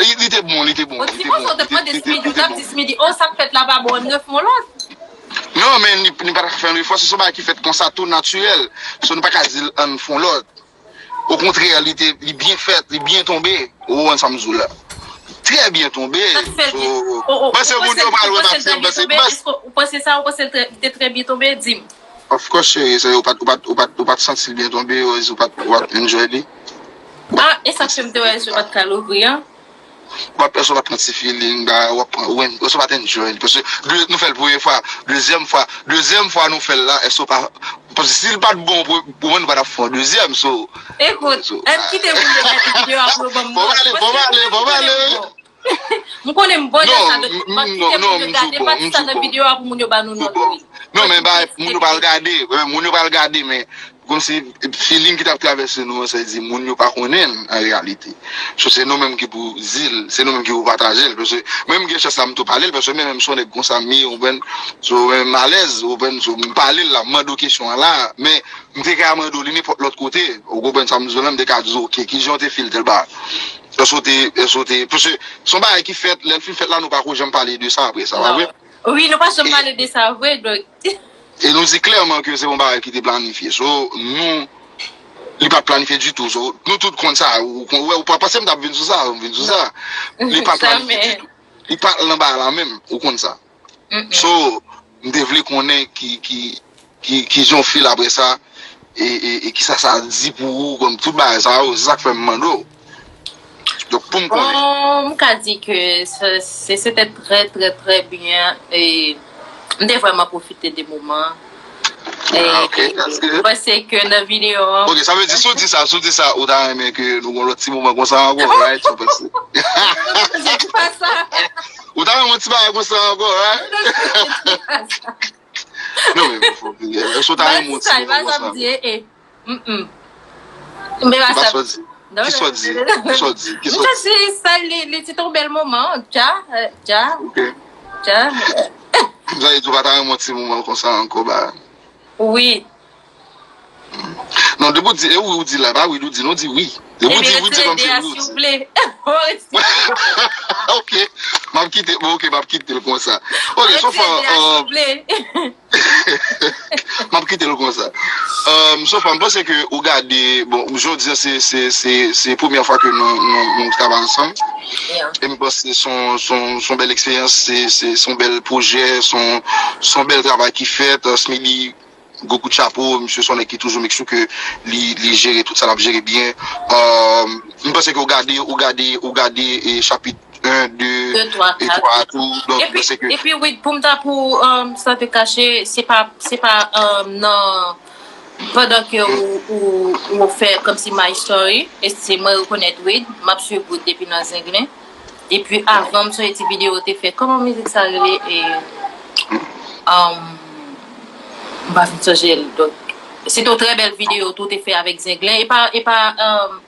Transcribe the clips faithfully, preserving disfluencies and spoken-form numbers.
Li, li te bon, li te bon, Bon, li te bon. Sipoze w te mande Smithy, w t ap di Smithy, oh, sa k fèt la pa bon, ann refè yon lòt. Non, men li, li pa ta fè yon efò, se yon bagay ki fèt konsa, tou natirèl. So, nou pa ka di l ann fè yon lòt. Okontrè, li te, li byen fèt, li byen tonbe. Ou konprann sa m di w la. Trè byen tonbe. Sa k fè l byen? Ou panse moun yo pral wè pa fè, ou panse, ou panse sa, ou panse l te trè byen tonbe? Di m. Of course, cheri, se ou pa t, ou pa t, ou pa t, ou pa t santi l byen tonbe, ou pa t, ou pa t enjoy li. Ah, e sa k fè m te wè je pa t ka louvri an. W ap, èske w pa t pran ti feeling, ba, w ap pran, ou menm, èske w pa t enjoy li? Paske de, nou fè l premye fwa, dezyèm fwa, dezyèm fwa nou fè l la, èske w pa, paske si l pa t bon pou, pou mwen, nou pa t ap fè yon dezyèm, so. Ekout, so, m kite moun yo gade videyo a pou yo ban m nòt. Fò m ale, fò m ale, fò m ale, wi. M konnen m bon nan sa, donk m ap kite moun yo gade pati sa nan videyo a pou moun yo ban nou nòt, wi. Non, men ba, moun yo pral gade, wi, moun yo pral gade, men kòmsi feeling ki t ap travèse nou an, sa vle di moun yo pa konnen l an reyalite. So, se nou menm ki pou di l, se nou menm ki pou pataje l. Paske mwen menm gen chans la m tou pale l, paske mwen menm se yon nèg konsa m ye, ou konprann? So, mwen menm m alèz, ou konprann? So, m pale l la, m mande w kesyon an la, men m te ka mande w li nenpòt lòt kote, ou konprann sa m di w la, m te ka di w, ok, kijan w te feel tèl bagay? Èske w te, èske w te, paske se yon bagay ki fèt, lè l fin fèt la, nou pa ko janm pale de sa apre sa, pa vre? Wi, nou pa janm pale de sa vre, donk. E nou di klèman ke se yon bagay ki te planifye. So, nou, li pa t planifye ditou. So, nou tout konn sa. Ou, ou, ou, ou pa panse m t ap vin sou sa, m vin sou sa. Li pa t planifye ditou. Li pa t nan bagay la menm, ou konn sa. So, m te vle konnen ki, ki, ki, ki jan w feel apre sa, e, e, e kisa sa di pou ou, kòm tout bagay sa yo, se sa k fè m mande w. Donk, pou m konnen. Bon, m ka di ke se, se, se te trè, trè, trè byen, e m te vrèman pwofite de moman an. E, ah, ok, that's good. M panse ke nan videyo an. Ok, sa vle di, si w di sa, si w di sa, ou ta renmen ke nou gen lòt ti moman konsa ankò, right? Ou panse? Non, non, non, di pa sa. Ou ta renmen yon ti bagay konsa ankò, right? Non, non, di pa sa. Non, men, fò, èske w ta renmen yon ti moman konsa? Mm-mm. Men pa sa. Ki sa w di? Ki sa w di? Ki sa w di? Mwen di sa, li, li se te yon bèl moman, dja, dja. Ok. Dja. Sa vle di ou pa ta renmen yon ti moman konsa ankò, ba? Wi. Non, depi w di, e wi ou di la, e pa wi ou di, non, di wi. Depi w di wi, di kòmsi wi ou di. Ok, m ap kite, bon, ok, m ap kite l konsa. Ok, so far, uh, m ap kite l konsa. Um, so far, m panse ke ou gade, bon, jodi a se, se, se, se premyè fwa ke nou, nou, nou travay ansanm. E m panse se yon, se yon, se yon bèl eksperyans, se, se, se yon bèl pwojè, se yon, se yon bèl travay ki fèt. Uh, Smithy, gwo kout chapo, misye se yon nèg ki toujou make sure ke li, li jere tout sa l ap jere byen. Um, m panse ke ou gade, ou gade, ou gade e chapit en, de, e twa tou. Donk, m panse ke. Epi, epi, wi, pou m ta, pou, um, sa te kache, se pa, se pa, um, nan, pandan ke ou, ou, ou fè kòmsi My Story, e se mwen rekonèt Wid, m ap swiv Wid depi nan Zenglen. Epi avan, m sonje ti videyo ou te fè, kòman mizik sa rele? E, um, m pa fin sonje l. Donk, se te yon trè bèl videyo tou ou te fè avèk Zenglen. E pa, e pa, um,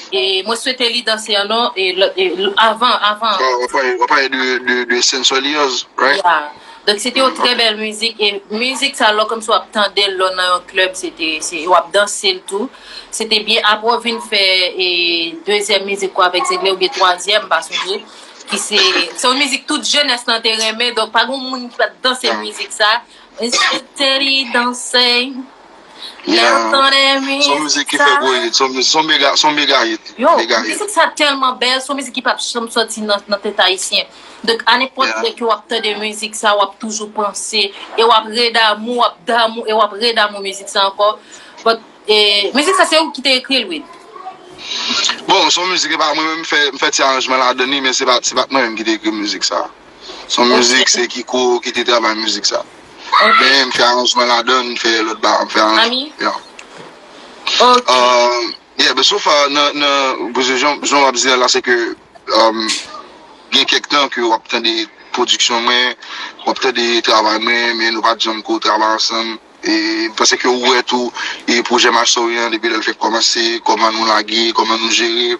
E mwen swete li danse an non, e, e, avan, avan. W ap pale, w ap pale de, de, de Sense All Yours, right? Yeah. Donk, se te yon trè bèl mizik, e mizik sa, lò kòmsi w ap tande l, lò nan yon klèb, se te, se, w ap danse l tou. Se te byen, apre w vin fè, e, dezyèm mizik ou avèk Zenglen, oubyen twazyèm, m pa sonje, ki se, se yon mizik tout jenès lan te renmen, donk pa gen moun ki pa t danse mizik sa. Mwen swete li danse. Lè w tande mizik sa. Se yon mizik ki fè gwo hit, se yon mizik, se yon mega, se yon mega hit. Yo, mizik sa tèlman bèl, se yon mizik ki p ap janm sòti nan, nan tèt ayisyen. Donk, a nenpòt lè ke w ap tande mizik sa, w ap toujou panse, e w ap redamou, w ap damou, e w ap redamou mizik sa ankò. But, e, mizik sa, se ou ki te ekri l, wi? Bon, se yon mizik, e pa mwen menm, m fè, m fè ti aranjman ladan li, men se pa, se pa t mwen menm ki te ekri mizik sa. Se yon mizik, se Kiko ki te travay mizik sa. Men m fè aranjman ladan, m fè lòt ba, m fè aranjman. Yeah. Um, yeah, but so far, nan, nan, paske jan, jan w ap di la, se ke, um, gen kèk tan ke w ap tande pwodiksyon mwen, w ap tande travay mwen, men nou pa t janm ko travay ansanm. E, m panse ke ou wè tou, e, pwojè Mastory an, depi lè l fenk kòmanse, kòman nou lage, kòman nou jere.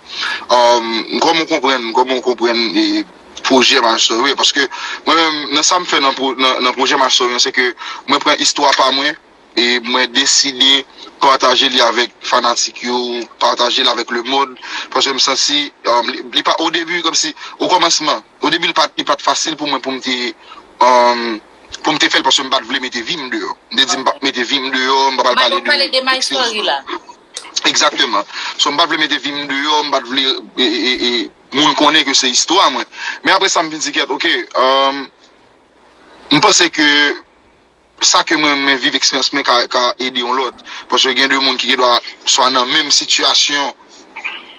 Um, kòman w konprann, kòman w konprann, e, pwojè Mastory? Paske mwen menm, nan sa m fè nan, nan, nan pwojè Mastory an, se ke mwen pran istwa pa mwen, e mwen deside pataje li avèk fanatik yo, pataje l avèk lemonn, paske m santi, um, li, li pa, o debi, kòmsi, o kòmansman, o debi, li pa t, li pa t fasil pou mwen pou m te, um, pou m te fè l, paske m pa t vle mete vi m deyò. M te di m p ap mete vi m deyò, m pa pral pale de eksperyans. Egzakteman. So, m pa t vle mete vi m deyò, m pa t vle, e, e, e, e, moun konnen ke se istwa mwen. Men apre sa, m vin di, kèt, oke, um, m panse ke sa ke mwen, mwen viv, eksperyans mwen ka, ka ede yon lòt. Paske gen de moun ki gendwa swa nan menm sitiyasyon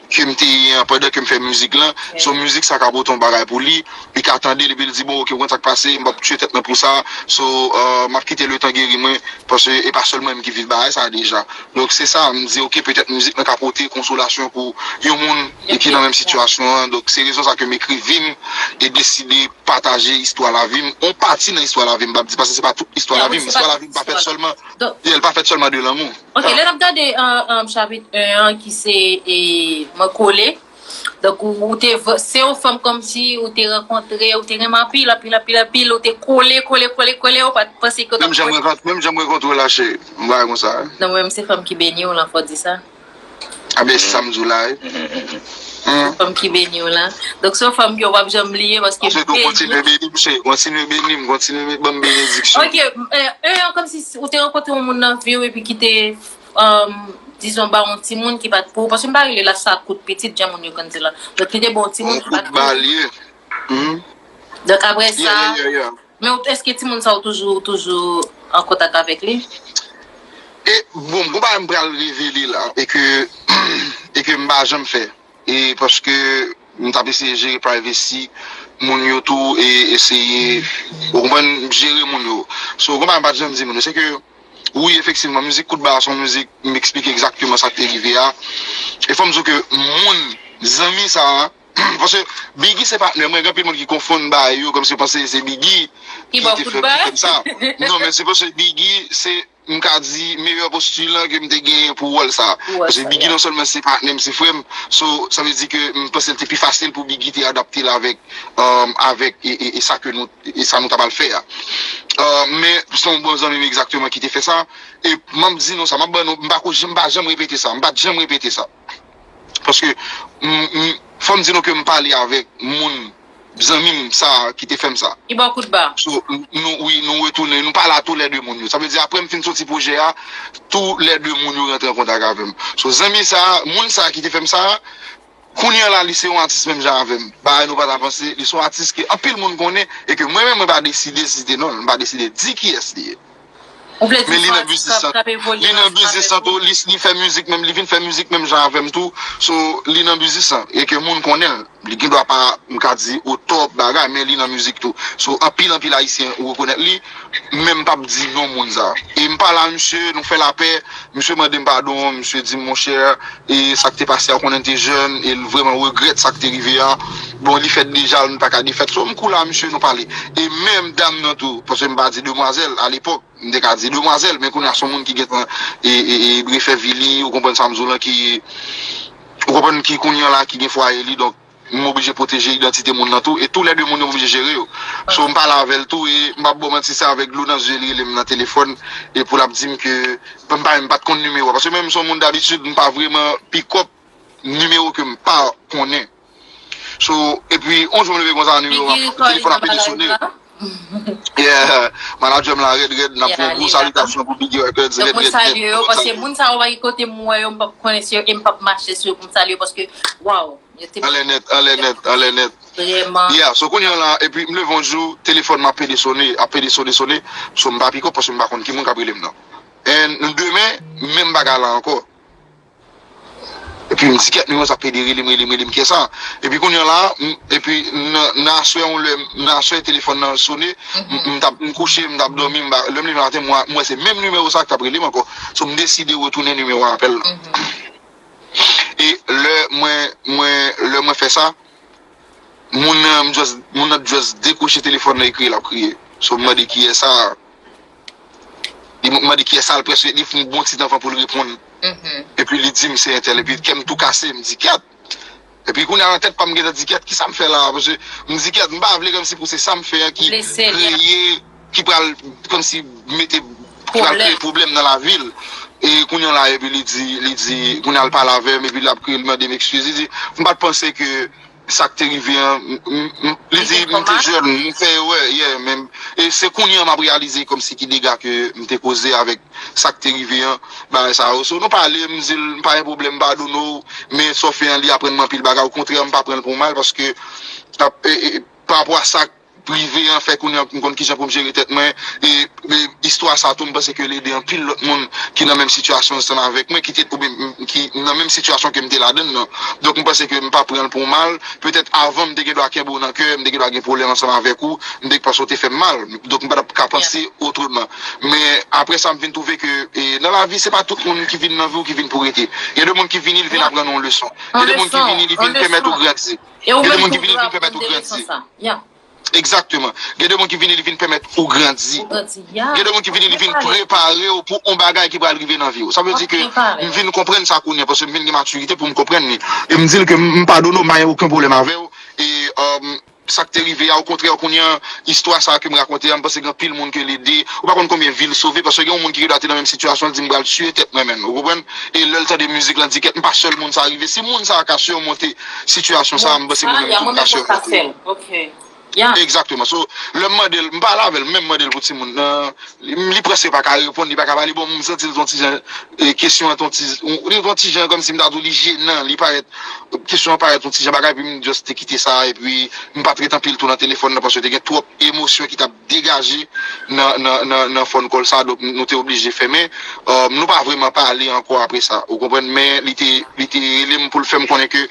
ke m te ye an pandan ke m fè mizik lan. So, mizik sa ka pote yon bagay pou li, li ka tande l epi l di, bon, oke, ou konn sa k pase, m p ap tiye tèt mwen pou sa. So, uh, m ap kite letan geri mwen, paske e pa sèl mwen menm ki viv bagay sa deja. Donk, se sa, m di, oke, petèt mizik lan ka pote konsolasyon pou yon moun ki nan menm sitiyasyon an. Donk, se rezon sa ke m ekri vi m e deside pataje istwa lavi m, yon pati nan istwa lavi m, m p ap di, paske se pa tout istwa lavi m. Istwa lavi m pa fèt sèlman, yeah, l pa fèt sèlman de lanmou. Ok, lè n ap gade, euh, euh, chapit en an ki se, e, Mwen Kole. Donk, ou, ou te, se yon fanm kòmsi ou te rankontre, ou te renmen anpil, anpil, anpil, anpil, ou te kole, kole, kole, kole, ou pa t panse ke w t ap... Menm jan m rankontre, menm jan m rankontre w la, cheri. M bagay konsa. Non, mwen menm se fanm ki beni w lan, fò di sa. A ben, se sa m di w la, wi. Fanm ki beni w la. Donk, se yon fanm ke w p ap janm bliye, paske... Paske tou kontinye beni m, cheri. Kontinye beni m, kontinye ban m benediksyon. Ok, euh, euh, kòmsi ou te rankontre yon moun nan vi w epi ki te, euh, dizon, ba yon timoun ki pa t pou ou. Paske m pa rele la sa kout pitit, jan moun yo konn di la. Donk, li te ba yon timoun ki pa t pou ou. Yon kout ba l ye. Donk, apre sa, yeah, yeah, yeah, yeah. Men w, èske timoun sa ou toujou, toujou an kontak avèk li? E, bon, gon bagay m pral revele la, e ke, e ke m pa janm fè. E paske m t ap eseye jere privacy moun yo tou, e eseye, ou konprann, jere moun yo. So, gon bagay m pa t janm di moun yo, se ke, wi, efektivman, mizik Kout Ba a se yon mizik, m eksplike egzakteman sa k te rive a. E fò m di w ke moun, zanmi sa a, paske Biggy se patnè mwen, gen anpil moun ki konfonn bagay yo, kòmsi yo panse se Biggy ki te fè, ki fè m sa. Non, men se paske Biggy se, m ka di, meyè postilan ke m te genyen pou wòl sa. Paske Biggy non sèlman se patnè m, se frè m. So, sa vle di ke m panse l te pi fasil pou Biggy te adapte l avèk, um, avèk e, e, e sa ke nou, e sa nou ta pral fè a. Uh, men se yon bon zanmi m egzakteman ki te fè sa. E m ap di nou sa, m ap ban nou, m pa ko, m pa janm repete sa, m pa t janm repete sa. Paske, m, m, fò m di nou ke m pale avèk moun, zanmi m sa a ki te fè m sa. Li ba w kout ba. So, n-, nou, wi, nou retounen, nou pale a tou lè de moun yo. Sa vle di, apre m fin soti pwojè a, tou lè de moun yo rantre an kontak avè m. So, zanmi sa a, moun sa a ki te fè m sa a, kounye a la, li se yon atis menm jan avè m. Bagay nou pa ta panse, li se yon atis ke anpil moun konnen, e ke mwen menm, mwen pa deside site non l, m pa deside di kiyès li ye. Men li nan biznis lan. Li nan biznis lan tou, li, li fè mizik menm, li vin fè mizik menm jan avè m tou. So, li nan biznis lan. E ke moun konnen l. Li gen dwa pa, m ka di, o top bagay, men li nan mizik tou. So, anpil, anpil Ayisyen rekonèt li. Men m p ap di non moun sa. E m pale a misye, nou fè lapè. Misye mande m padon, misye di m, monchè, e sa k te pase a, ou konnen m te jèn, e l vrèman regrèt sa k te rive a. Bon, li fèt deja, nou pa ka defèt. So, m koule a misye, nou pale. E menm dam nan tou, paske m pa di demwazèl, alepòk, m te ka di demwazèl, men kounye a se yon moun ki gentan, e, e, e, refè vi li, ou konprann sa m di w lan, ki, ou konprann, ki kounye a la, ki gen fwaye li, donk, m oblije pwoteje idantite moun nan tou, e tou lè de moun yo m oblije jere yo. So, m pale avè l tou, e m p ap ba w manti, se avèk dlo nan zye li rele m nan telefòn, e pou l ap di m ke, m pa, m pa t konn nimewo a, paske menm si yon moun dabitid, m pa vrèman pick up nimewo ke m pa konnen. So, epi, yon jou m leve konsa, nimewo a, telefòn ap pete sone. Yeah, manadjè m la rèd, rèd, n ap fè yon gwo salitasyon pou Biggy Records, rèd, rèd, rèd. Donk, mwen salye yo, paske moun sa yo pa gen kote m wè yo, m p ap konnen si yo, e m p ap mache sou yo pou m salye yo, paske, waw, yo te... Anlè nèt, anlè nèt, anlè nèt. Vrèman. Yeah, so kounye a la, epi m leve yon jou, telefòn m ap pede sone, ap pede sone, sone, so m pa pick up, paske m pa konn ki moun k ap rele m nan. And demen, menm bagay la ankò. Epi m di, kèt, nimewo sa ap pede rele m, rele m, rele m, kiyès sa? Epi kounye a la, m, epi nan, nan aswè, yon lè, nan aswè, telefòn nan sone, m, m t ap, m kouche, m t ap dòmi, m pa, lè m leve maten, m wè, m wè se menm nimewo sa k t ap rele m ankò. So, m deside retounen nimewo apèl lan. E lè mwen, mwen, lè mwen fè sa, moun nan, m just, moun nan just dekwoche telefòn nan, epi l ap kriye. So, m mande kiyès sa. Li m-, mande kiyès sa, l prèske, li fè yon bon ti tan anvan pou l reponn. Epi li di m se entèl, epi kè m tou kase, m di, kèt. Epi kounye a nan tèt pa m gentan di, kèt, kisa m fè la a? Paske m di, kèt, m pa vle kòmsi pou se sa m fè an ki kreye, ki pral kòmsi mete pral kreye pwoblèm nan lavi l. E kounye a la, epi li di, li di, kounye a l pale avè m, epi l ap kriye, l mande m ekskiz. Li di, m pa t panse ke sa k te rive an, m- m- m- li di, m te jèn, m fè erè, yeah, men, e se kounye a m ap reyalize kòmsi ki dega ke m te koze avèk sa k te rive an, bagay sa yo. So, nou pale, m di l, m pa gen pwoblèm, m padone w, men sa w fè an, li aprann mwen anpil bagay. Okontrè, m pa pran l pou mal, paske, ap- e- e- pa rapò a sa k rive an, fè kounye a m konn kijan pou m jere tèt mwen. E, e istwa sa tou, m panse ke l ede anpil lòt moun ki nan menm sitiyasyon ansanm avèk mwen, ki te, oubyen m- ki nan menm sitiyasyon ke m te ladan l nan. Donk, m panse ke m pa pran l pou mal. Petèt avan, m te gen dwa kenbe w nan kè, m te gen dwa gen pwoblèm ansanm avèk ou, m te panse w te fè m mal. Donk, m pa t ap ka panse otreman. Men, apre sa, m vin twouve ke, e, nan lavi, se pa tout moun ki vin nan vi w ki vin pou rete. Gen de moun ki vini, li vin aprann ou yon leson. Gen de moun ki vini, li vin pèmèt ou grandi. Gen de moun ki vini, li vin pèmèt ou grandi. Egzakteman. Gen de moun ki vini, li vin pèmèt ou grandi. Gen de moun ki vini, li vin prepare w pou yon bagay ki pral rive nan vi w. Sa vle di ke m vin konprann sa kounye a, paske m vin gen matirite pou m konprann li. E m di l ke m padone w, m pa gen okenn pwoblèm avè w. E, um, sa k te rive a, okontrè, kounye a, istwa sa a ke m rakonte a, m panse gen anpil moun ke l ede. Ou pa konn konbyen vi l sove, paske gen yon moun ki dwa te nan menm sitiyasyon, l di, "M pral tiye tèt mwen menm." Ou konprann? E lè l tande mizik la, l di, "Kèt, m pa sèl moun sa a rive." Si moun sa a ka simonte sitiyasyon sa a, m panse mwen menm tou m ka simonte. Egzakteman. So, lè m mande l, m pale avè l, m menm mande l pou timoun nan, li, li prèske pa ka reponn, li pa ka pale. Bon, m santi l t on ti jan, e, kesyon an t on ti, li t on ti jan kòmsi m ta di w li jenan, li parèt, kesyon an parèt on ti jan bagay, epi m just te kite sa, epi m pa t ret anpil tou nan telefòn nan, paske te gen twòp emosyon ki t ap degaje nan, nan, nan, nan phone call sa, donk nou te oblije fèmen. Um, nou pa vrèman pale ankò apre sa, ou konprann, men li te, li te rele m pou l fè m konnen ke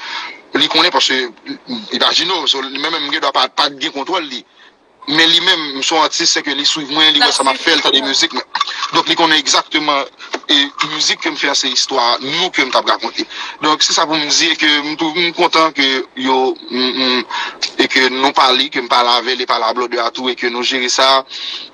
li konnen, paske, imajine w, so, li menm, menm gen dwa pa, pa t gen kontwòl li. Men li menm, m se yon atis, se ke li swiv mwen, li wè sa m ap fè, l tande mizik mwen. Donk, li konnen egzakteman, e mizik ke m fè a, se istwa nou ke m t ap rakonte. Donk, se sa pou m di, e ke m tou, m kontan ke yo, m- m- e ke nou pale, ke m pale avè l, e pale a Blòdè a tou, e ke nou jere sa.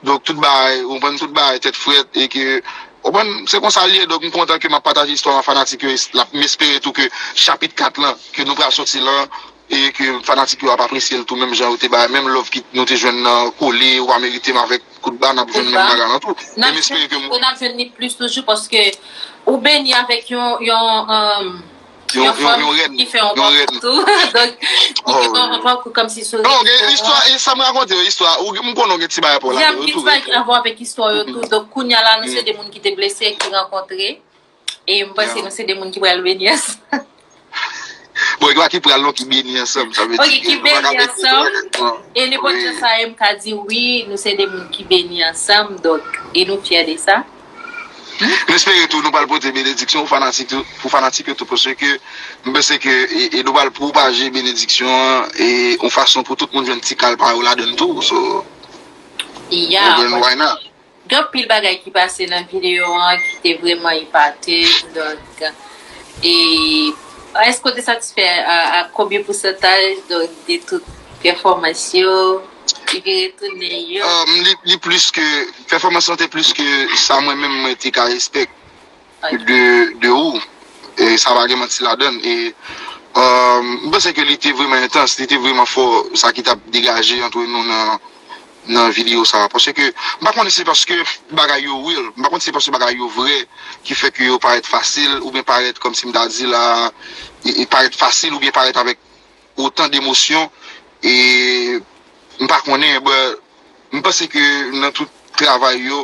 Donk, tout bagay, ou konprann, tout bagay tèt frèt, e ke, ou konprann, se konsa l ye. Donk, m kontan ke m ap pataje istwa a fanatik yo, e l ap, m espere tou ke chapit kat lan, ke nou pral soti lan, e ke fanatik yo ap apresye l tou, menm jan yo te bay, menm love ki nou te jwenn nan Kole, Ou pa merite m avèk Kout Ba, n ap jwenn menm bagay lan tou. E m espere ke m- n ap jwenn li plis toujou, paske ou beni avèk yon, yon, um, yon fanm ki fè yon pòk tou. Donk, li te fè yon pòk kòmsi sou. Non, gen istwa, e sa m rakonte yo, istwa, ou, m konnen w gen ti bagay pou w ladan yo tou. Gen ti bagay ki gen rapò avèk istwa yo tou. Donk, kounye a la, nou se de moun ki te blese, ki rankontre. E m panse nou se de moun ki pral beni ansanm. Bon, e pa ki pral non, ki beni ansanm, sa vle di ki beni ansanm. E nenpòt jan sa ye, m ka di wi, nou se de moun ki beni ansanm, donk, e nou fyè de sa. M espere tou nou pral pote benediksyon pou fanatik, pou fanatik yo tou, paske m panse ke, e, e nou pral pwopaje benediksyon an, e yon fason pou tout moun jwenn ti kal pa yo ladan l tou. So, yeah, nou gen nou why not? Gen anpil bagay ki pase nan videyo an ki te vrèman epate. Donk, e, èske w te satisfè a, a konbyen pousantaj, donk, de tout pèfòmans yo ki te retounen yo? Um, li, li plis ke, pèfòmans lan te plis ke sa mwen menm mwen te ka espèk de, de ou. E sa pa gen manti ladan l. E, um, m panse ke li te vrèman entans, li te vrèman fò, sa ki t ap degaje ant nou nan, nan videyo sa a. Paske, m pa konnen se paske bagay yo real, m pa konnen se paske bagay yo vrè ki fè ke yo parèt fasil, oubyen parèt kòmsi m ta di la, e, e parèt fasil, oubyen parèt avèk otan demosyon, e m pa konnen, but m panse ke nan tout travay yo,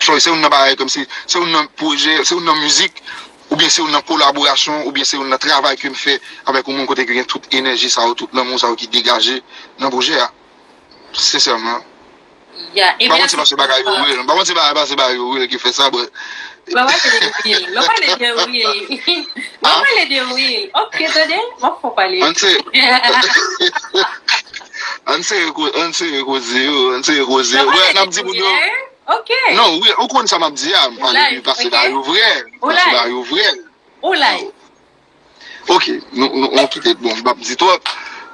sorry, se youn nan bagay kòmsi, se youn nan pwojè, se youn nan mizik, oubyen se youn nan kolaborasyon, oubyen se youn nan travay ke m fè avèk yon moun kote ke gen tout enèji sa yo, tout lanmou sa yo ki degaje nan pwojè a. Sensèman. M pa konn si se paske bagay yo real, m pa konn si se bagay, paske bagay yo real ki fè sa, but. Lè w pale de real, lè w pale de real, lè w pale de real, ok, tande, m ap fè w pale. Ann se, ann se, ann se koze yo, ann se koze yo. But n ap di moun yo. Ok. Non, wi, ou konn sa m ap di a, m pale de paske bagay yo vrè, paske bagay yo vrè. Ou live. Ok, nou, nou, nou kite, bon, m p ap di twòp.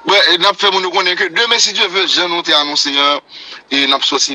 Bon, e, n ap fè moun yo konnen ke demen, si Dye vle, jan nou te anonse an, e n ap sòti